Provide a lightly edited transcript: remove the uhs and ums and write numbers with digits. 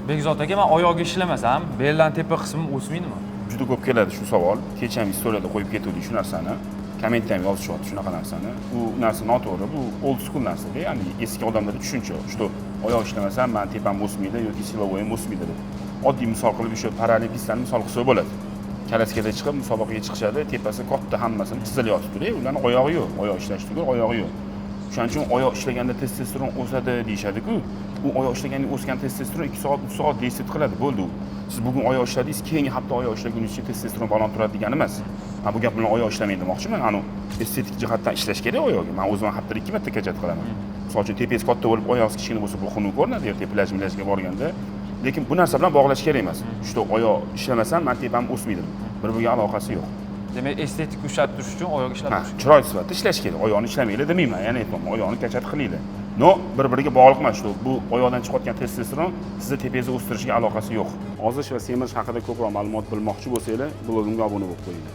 Bekzod aka, man oyog'i ishlamasam, beldan tepa qismim o'smaydimi? Juda ko'p keladi shu savol. Kecha ham istoriyada qo'yib ketuvdik shu narsani, kommentda ham yozishyapti shunaqa narsani. U narsa noto'g'ri, bu old school narsada, ya'ni eski odamlarda tushuncha, что oyoq ishlamasam, mani tepam o'smaydi yoki силовой im o'smaydi deb. Oddiy misol qilib, o'sha paraolimpistlarni misol qilsa bo'ladi. Kalaskada chiqib musobaqaga chiqishadi, tepasi katta, hammasini chizilyotibdida, ularni oyog'i yo'q, oyoq ishlash tugul, oyog'i yo'q. O'shaning uchun oyoq ishlaganda testosteron o'sadi deyishadiku. U oyoq ishlaganda o'sgan testosteron 2 soat, 3 soat действовать qiladi, bo'ldi. U siz bugun oyoq ishladingiz, keyingi hafta oyoq ishlaguningizcha testosteron baland turadi degani emas. Man bu gap bilan oyoq ishlamaydi demoqchiman, anavi estetik jihatdan ishlash kerak oyog'iga. Man o'zim ham haftada ikki marta качать qilaman. Misol uchun, tepangiz katta bo'lib, oyog'ingiz kichkina bo'lsa, bu xunuk ko'rinadi ertaga plyaj mlyajga borganda. Lekin bu narsa bilan bog'lash kerak emas, что oyoq ishlamasam, man tepam o'smaydi, bir biriga aloqasi yo'q. Demak, estetik ushlab turish uchun oyoq ishlab Ha, turish. Chiroy sifatida ishlash kerak. Oyoqni ishlamanglar demayman, yana aytyapman, oyoqni качать qilinglar, но bir biriga bog'liq emas, что bu oyoqdan chiqayotgan testosteron sizni tepangizni o'stirishiga aloqasi yo'q. Ozish va semirish haqida ko'proq ma'lumot bilmoqchi bo'lsanglar, blogimga obuna bo'lib qo'yinglar.